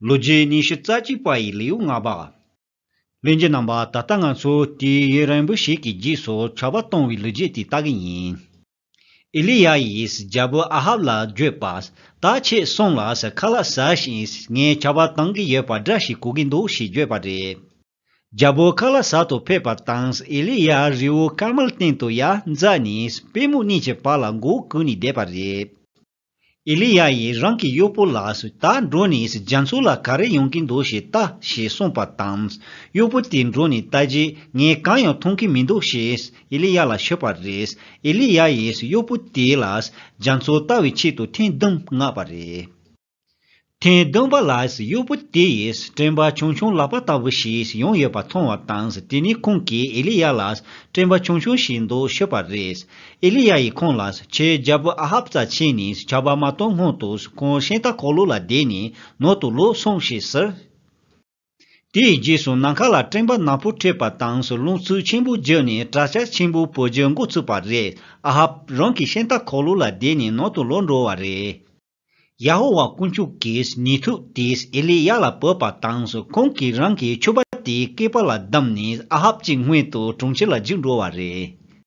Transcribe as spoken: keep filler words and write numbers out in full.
ལོ་རྒྱུས་ཉི་ཤུ་རྩ་གཅིག་པ་ཡི་ལེའུ་ལྔ་པ། ལྷན་རྒྱས་རྣམ་པ། ད་ལྟ་ང་ཚོ་དུས་ཡུན་རིང་པོ་ཞིག་གི་རྗེས་སུ་ཆར་པ་བཏང་བའི་ལོ་རྒྱུས་དེ་ལྟ་གི་ཡིན། ཨེ་ལི་ཡ་ཡིས་རྒྱལ་པོ་ཨ་ཧབ་ལ་བརྗོད་པ། ད་ཁྱེད་སོང་ལ་ཁ་ལག་ཟ་ཞིང་། ངས་ཆར་པ་བཏང་གི་ཡོད་པ་འདྲ་ཞིག་གོ་གི་འདུག་ཞེས་བརྗོད་པ་རེད། རྒྱལ་པོ་ཁ་ལག་ཟ་དུ་ཕེབས་པ་དང་། ཨེ་ལི་ཡ་རི་བོ་ཀར་མེལ་སྟེང་དུ་ཡར་འཛེགས་ནས་པུས་མོ་གཉིས་ཀྱི་བར་ལ་མགོ་གུག་ནས་བསྡད་པ་རེད། ཨེ་ལི་ཡ་ཡིས་རང་གི་གཡོག་པོ་ལ། ད་འགྲོ་ནས་རྒྱ་མཚོ་ལ་ག་རེ་ཡོང་གི་འདུག་ཞེས་ལྟ་ཞེས་གསུངས་པ་དང་། གཡོག་པོ་དེ་འགྲོ་ནས་ལྟ་རྗེས་ངས་གང་ཡང་མཐོང་གི་མི་འདུག་ཞེས་ཨེ་ལི་ཡ་ལ་ཤོད་པ་རེད། ཨེ་ལི་ཡ་ཡིས་གཡོག་པོ་དེ་ལ་རྒྱ་མཚོ་ལྟ་བའི་ཆེད་དུ་ཐེངས་བདུན་མངགས་པ་རེད། ཐེངས་བདུན་པ་ལ་གཡོག་པོ་དེ་ཡིས་སྤྲིན་པ་ཆུང་ཆུང་ལག་པ་ལྟ་བུ་ཞིག་ཡོང་ཡོད་པ་མཐོང་བ་དང་། དེ་ནས་ཁོང་གིས་ཨེ་ལི་ཡ་ལ་སྤྲིན་པ་ཆུང་ཆུང་ཞིག་འདུག་ཤོད་པ་རེད། ཨེ་ལི་ཡ་ཡིས་ཁོང་ལ། ཁྱེད་རྒྱལ་པོ་ཨ་ཧབ་རྩར་ཕྱིན་ནས་ཆར་པ་མ་གཏོང་སྔོན་དུ་ཁོང་ཤིང་རྟ་འཁོར་ལོ་ལ་བསྡད་ནས་ནང་དུ་ལོག་སོང་ཞེས་ཟེར། དེའི་རྗེས་སུ་ནམ་མཁའ་ལ་སྤྲིན་པ་ནག་པོ་འཕྲོས་པ་དང་། རླུང་འཚུབ་ཆེན་པོ་བརྒྱབ་ནས་དྲག་ཆར་ཆེན་པོ་བུད་རྒྱུ་འགོ་ཚུགས་པ་རེད། ཨ་ཧབ་རང་གི་ཤིང་རྟ་འཁོར་ལོ་ལ་བསྡད་ནས་ནང་དུ་ལོག་འགྲོ་བ་རེད། ཡ་ཧོ་ཝཱ་དཀོན་མཆོག་གིས་ནུས་མཐུ་དེས་ཨེ་ལི་ཡ་ལ་བོས་པ་དང་། ཁོང་གིས་རང་གི་ཕྱུ་པ་དེའི་སྐེད་པ་ལ་བསྡམས་ནས་ཨ་ཧབ་ཀྱི་སྔོན་དུ་གྲོང་ཁྱེར་ལ་འཇུག་འགྲོ་བ་རེད།